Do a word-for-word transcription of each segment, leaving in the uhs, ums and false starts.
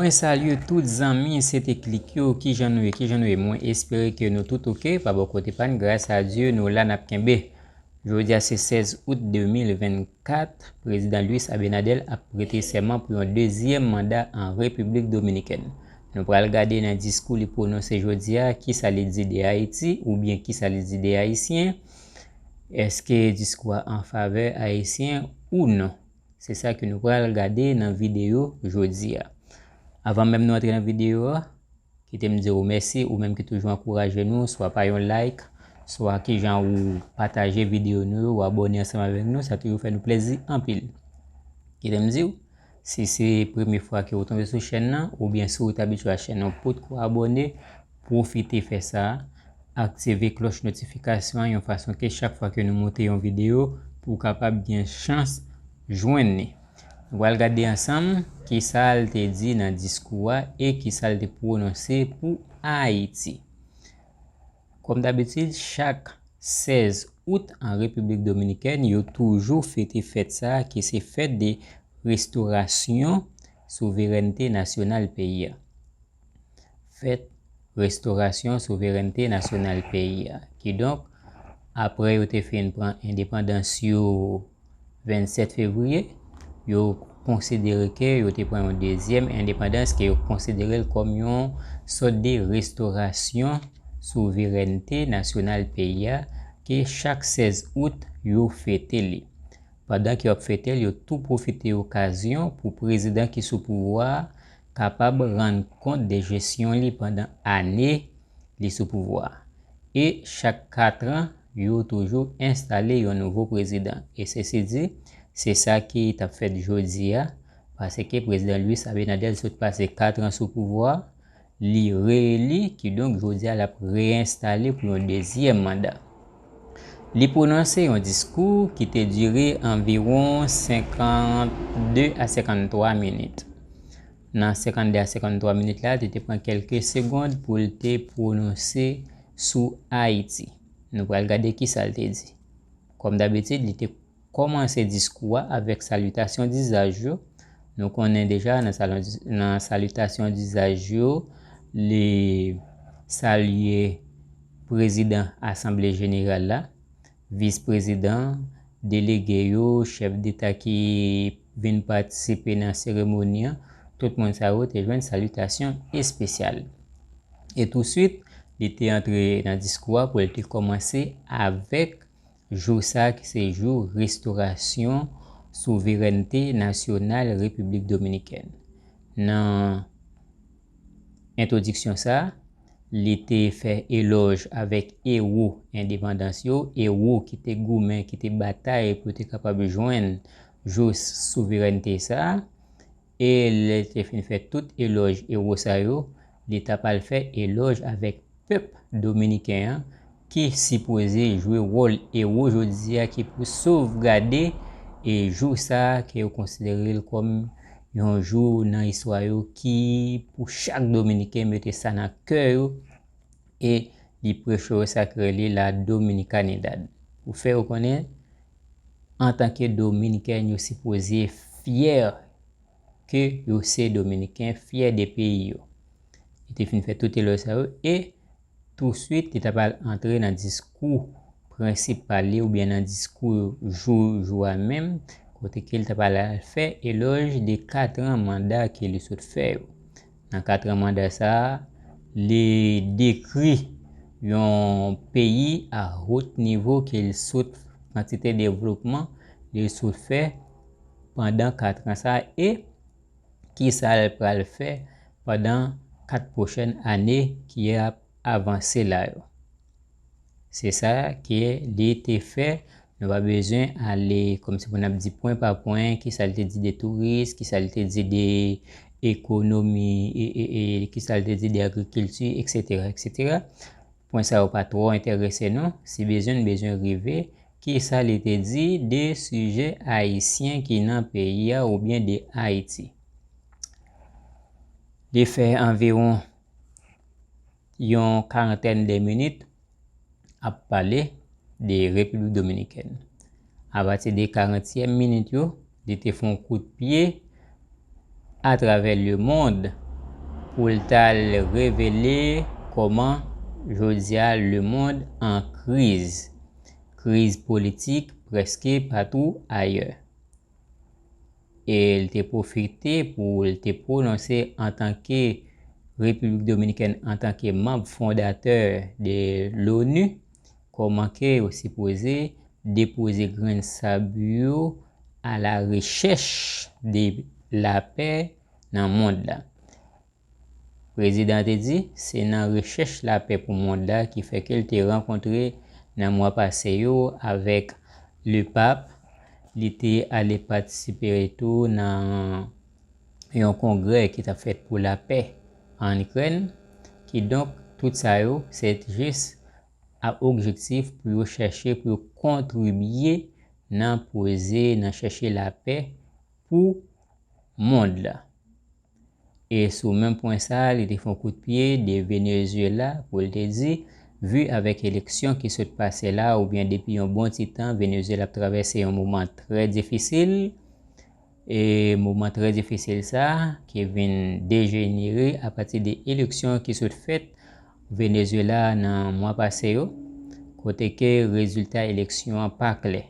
Mwen salye tout zanmi, se te klik yo, kijan nou ye, kijan nou ye? Mwen espere ke nou tout oke, pa bò kote pa n, gras a Dye, nou la n ap kenbe. Jodi a se sèz out de mil vennkat, Prezidan Luis Abinader ap prete sèman pou yon dezyèm manda an Repiblik Dominikèn. Nou pral gade nan diskou li pwononse jodi a, kisa li di de Ayiti, oubyen kisa li di de Ayisyen. Èske diskou a an favè Ayisyen ou non? Se sa ke nou pral gade nan videyo jodi a. Avan menm nou antre nan videyo a, kite m di w mèsi, ou menm ki toujou ankouraje nou, swa pa yon like, swa kijan ou pataje videyo nou yo, ou abòne ansanm avèk nou, sa toujou fè nou plezi anpil. Kite m di w, si se premye fwa ke ou tonbe sou chèn nan, oubyen si ou t abitye a chèn nan, ou potko abòne, pwofite fè sa, aktive klòch notifikasyon an yon fason ke chak fwa ke nou monte yon videyo, pou w kapab gen chans jwenn li. Nou pral gade ansanm kisa l te di nan diskou a e kisa l te pwononse pou Ayiti. Kòm dabitid, chak sèz out an Repiblik Dominikèn, yo toujou fete fèt sa a ki se fèt de restorasyon souverènte nasyonal peyi a. Fèt restorasyon souverènte nasyonal peyi a. Kidonk, apre yo te fin pran endepandans yo vennsèt fevriye, yo konsidere ke yo te pran yon dezyèm endepandans ke yo konsidere l kòm yon sòt de restorasyon souverènte nasyonal peyi a, ke chak sèz out yo fete li. Pandan ke yo ap fete l, yo tou pwofite okazyon pou prezidan ki sou pouvwa a kapab rann kont de jesyon li pandan ane li sou pouvwa a. E chak kat an, yo toujou enstale yon nouvo prezidan. E sesi di, se sa ki t ap fèt jodi a, paske prezidan Luis Abinader sot pase kat an sou pouvwa a, li reeli, kidonk jodi a l ap reyenstale pou yon dezyèm manda. Li pwononse yon diskou ki te dire anviwon senkannde a senkanntwa minit. Nan senkannde a senkanntwa minit la, li te pran kèlke segond pou l te pwononse sou Ayiti. Nou pral gade kisa l te di. Kòm dabitid, li te kòmanse diskou a avèk salitasyon dizaj yo. Nou konnen deja nan salon, nan salitasyon dizaj yo, li salye prezidan Asanble Jeneral la, vis prezidan, delege yo, chèf deta ki vin patisipe nan seremoni an, tout moun sa yo te jwenn salitasyon espesyal. E touswit, li te antre nan diskou a pou l te kòmanse avèk jou sa ki se jou restorasyon souverènte nasyonal Repiblik Dominikèn. Nan entwodiksyon sa, li te fè elòj avèk ewo endepandans yo, ewo ki te goumen, ki te batay pou yo te kapab jwenn jou souverènte sa. E lè li te fin fè tout elòj ewo sa yo, li t ap al fè elòj avèk pèp dominiken an ki sipoze jwe wòl ewo jodi a, ki pou sovgade e jou sa a ke yo konsidere l kòm yon jou nan istwa yo ki pou chak dominiken mete sa nan kè yo. E li preche yo sa ki rele la Dominicanidad. Pou fè yo konnen, antanke dominiken, yo sipoze fyè ke yo se dominiken, fyè de peyi yo. Li te fin fè tout elòj sa yo e touswit li t ap al antre nan diskou prensipal li oubyen nan diskou jou, jou a menm, kote ke li t ap al fè elòj de kat an manda ke li sot fè yo. Nan kat an manda sa a, li dekri yon peyi a wot nivo ke li sot, kantite devlopman li sot fè pandan kat an sa a e kisa l pral fè pandan kat pwochèn ane ki ap avanse la yo. Se sa ke li te fè. Nou pa bezwen ale kòmsi pou n ap di pwen pa pwen, kisa l te di de touris, kisa l te di de ekonomi, e, e, e, kisa l te di de agrikilti, etsetera, etsetera. Pwen sa yo pa twò enterese nou. Si bezwen, n bezwen rive, kisa li te di de sijè ayisyen ki nan peyi a oubyen de Ayiti. Li fè anviwon yon karantèn de minit ap pale de Repiblik Dominikèn. Apati de karantyèm minit yo, li te fè yon kout pye atravè lemonn pou l t al revele kòman jodi a lemonn an kriz, kriz politik prèske patou ayè. E l te pwofite pou l te pwononse antanke Repiblik Dominikèn, antanke manm fondatè de l'ONU, kòman ke yo sipoze depoze grenn sab yo a la rechèch de lapè nan mond la. Prezidan te di se nan rechèch lapè pou mond la ki fè ke l te rankontre nan mwa pase yo avèk Lepap. Li te ale patisipe tou nan yon kongrè ki t ap fèt pou lapè ann Ikrèn. Kidonk, tout sa yo, se jis a objektif pou yo chèche, pou yo kontribye nan poze, nan chèche lapè pou mond la. E sou menm pwen sa a, li te fè yon kout pye de Venezuela pou l te di, vi avèk eleksyon ki sot pase la, oubyen depi yon bon ti tan, Venezuela ap travèse yon moman trè difisil. E moman trè difisil sa a, ki vin dejenere apati de eleksyon ki sot fèt Venezuela nan mwa pase yo, kote ke rezilta eleksyon an pa klè.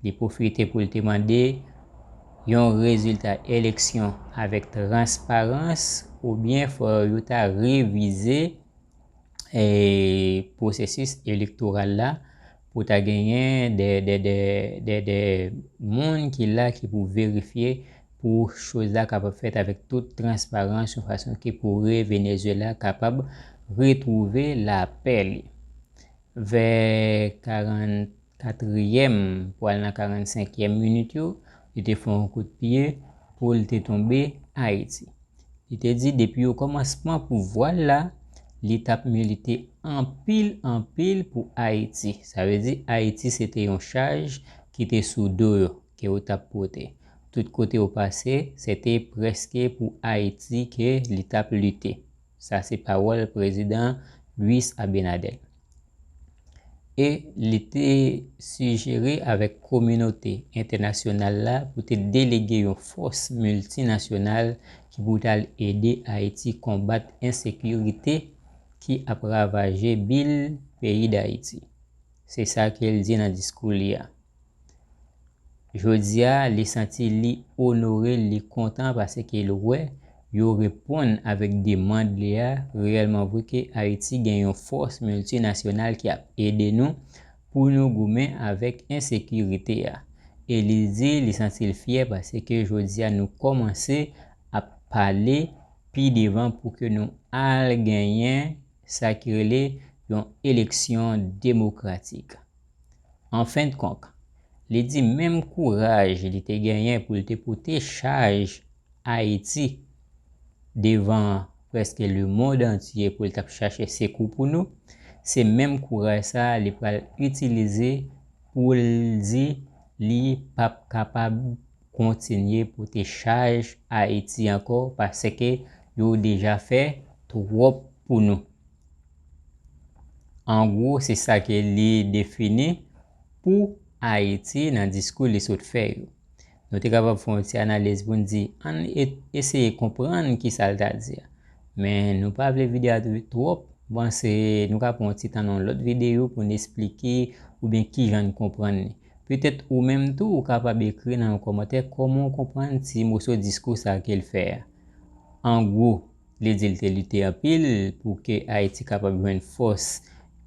Li pwofite pou l te mande yon rezilta eleksyon avèk transparans, oubyen fò yo ta revize, e, pwosesis elektoral la pou ta genyen de, de, de, de, de moun ki la ki pou verifye pou choz la kapab fèt avèk tout transparans, yon fason ki pou re-, Venezuela kapab retwouve lapè li. Vè karannkatriyèm pou al nan karannsenkyèm minit yo, li te fè yon kout pye pou l te tonbe Ayiti. Li te di depi okòmansman pouvwa l la, li t ap milite anpil, anpil pou Ayiti. Sa vle di Ayiti se te yon chaj ki te sou do yo, ke yo t ap pote. Tout kote yo pase, se te prèske pou Ayiti ke li t ap lite. Sa se pawòl prezidan Luis Abinader. E li te sijere avèk kominote entènasyonal la pou te delege yon fòs miltinasyonal ki pou t al ede Ayiti konbat ensekirite ki ap ravaje bil peyi Dayiti. Se sa ke l di nan diskou li a. Jodi a, li santi li onore, li kontan paske l wè yo reponn avèk demann li a. Reyèlman vre ke Ayiti gen yon fòs miltinasyonal ki ap ede nou pou nou goumen avèk ensekirite a. E li di li santi l fyè paske jodi a nou kòmanse ap pale pi devan pou ke nou al genyen sa ki rele yon eleksyon demokratik. An fen de kont, li di menm kouraj li te genyen pou l te pote chaj Ayiti devan prèske lemonn antye pou l t ap chache sekou pou nou, se menm kouraj sa a li pral itilize pou l di li p ap kapab kontinye pote chaj Ayiti ankò paske yo deja fè twòp pou nou. An gwo, se sa ke li defini pou Ayiti nan diskou li sot fè yo. Nou te kapab fè yon ti analiz pou n di, ann e-, eseye konprann ki sa l ta di a. Men nou pa vle videyo a dire twòp, m panse nou ka pran yon ti tan nan yon lòt videyo pou n esplike oubyen kijan n konprann li. Petèt ou menm tou, ou kapab ekri nan yon kòmantè kòman w konprann ti moso diskou sa a ke l fè a. An gwo, li di l te lite anpil pou ke Ayiti kapab jwenn fòs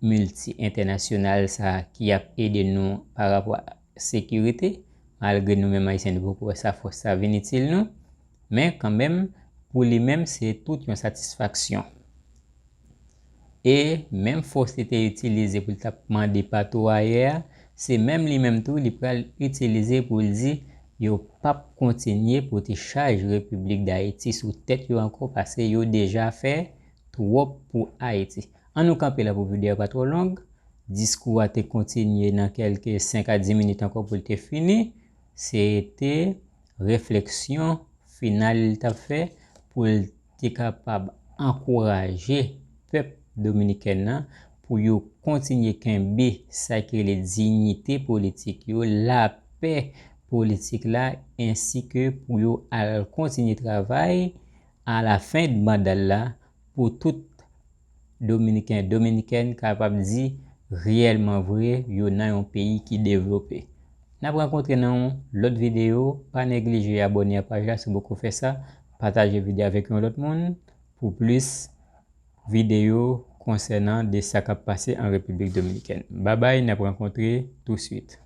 milti entènasyonal sa a ki ap ede nou pa rapò a sekirite, malgre nou menm Ayisyen nou poko wè sa fòs sa vin itil nou, men kanmenm, pou li menm, se tout yon satisfaksyon. E menm fòs li te itilize pou l t ap mande pato ayè a, se menm li menm tou li pral itilize pou l di yo p ap kontinye pote chaj Repiblik Dayiti sou tèt yo ankò paske yo deja fè twòp pou Ayiti. Ann nou kanpe la pou videyo a pa twò long. Diskou a te kontinye nan kèlke senk a dis minit ankò pou l te fini. Se te refleksyon final li t ap fè pou l te kapab ankouraje pèp dominiken nan pou yo kontinye kenbe sa ki rele diyite politik yo, lapè politik la, ensi ke pou yo al kontinye travay alafen de manda l la pou tout Dominiken, Dominikèn kapab di reyèlman vre yo nan yon peyi ki devlope. N ap rankontre nan yon lòt videyo. Pa neglije abòne a paj la si w poko fè sa. Pataje videyo avèk yon lòt moun pou plis videyo konsènan de sa k ap pase an Repiblik Dominikèn. Babay, n ap rankontre touswit.